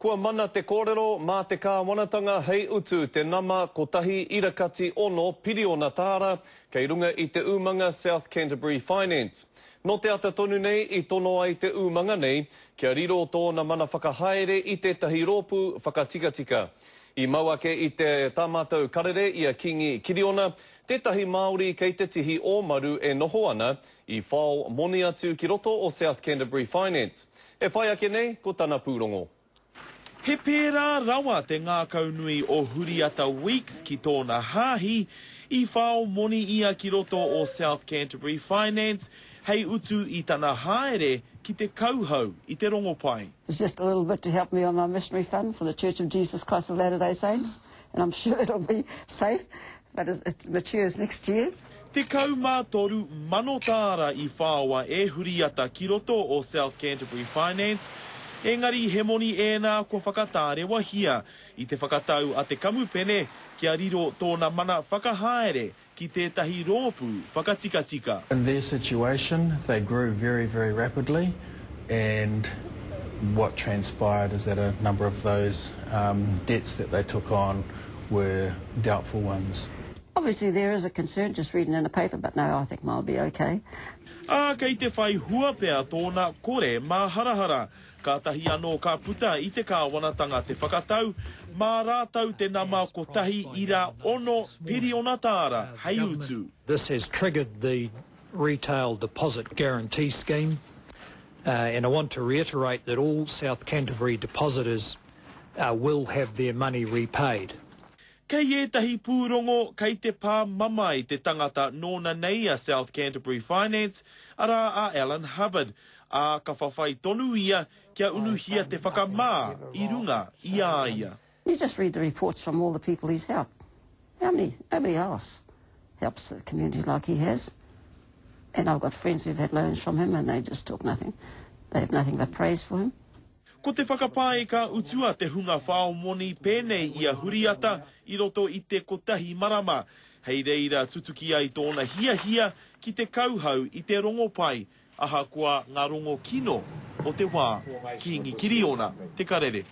Kua mana te kōrero mā te kāwanatanga hei utu te nama kotahi irakati ono piriona tāra kei runga i te umanga South Canterbury Finance. Nō te ata tonu nei i tono ai te umanga nei kia riro tōna mana whakahaere i tētahi rōpū whakatikatika. I mau ake i te tā mātou karere i a Kingi Kiriona, tētahi Māori kei te tihi o Maru e noho ana, i whao moni atu ki roto o South Canterbury Finance. E whai ake nei ko tana pūrongo. He pērā rawa te ngākaunui o Huriata Weeks ki tōna hāhi, i whao moni ia ki roto o South Canterbury Finance hei utu i tana haere ki te kauhau i te rongopai. It's just a little bit to help me on my missionary fund for the Church of Jesus Christ of Latter-day Saints and I'm sure it'll be safe but it matures next year. 13,000 tāra i whaoa e Huriata ki roto o South Canterbury Finance, engari he moni ēnā kua whakatārewahia i te whakatau a te kamupene kia riro tōna mana whakahaere ki tētahi rōpū whakatikatika. In their situation, they grew very, very rapidly and what transpired is that a number of those debts that they took on were doubtful ones. Obviously there is a concern just reading in the paper but no I think mine will be okay. Ā, kei te whai hua pea tōna kore māharahara. Kātahi anō ka puta i te kāwanatanga te whakatau, mā rātou te nama 1.6 piriona tāra hei utu. This has triggered the Retail Deposit Guarantee Scheme and I want to reiterate that all South Canterbury depositors will have their money repaid. Kei ētahi pūrongo, kei te pā mamae te tangata nōna nei a South Canterbury Finance, arā a Alan Hubbard, ā, ka whawhai tonu ia kia unuhia te whakamā i runga i a ia. You just read the reports from all the people he's helped. How many, nobody else helps the community like he has. And I've got friends who've had loans from him and they just talk nothing. They have nothing but praise for him. Ko te whakapae ka utua te hunga whao moni pēnei i a Huriata i roto i te kotahi marama, hei reira tutuki ai tōna hiahia ki te kauhau i te rongopai, ahakoa ngā rongo kino o te wā. Kīngi Kiriona, Te Karere.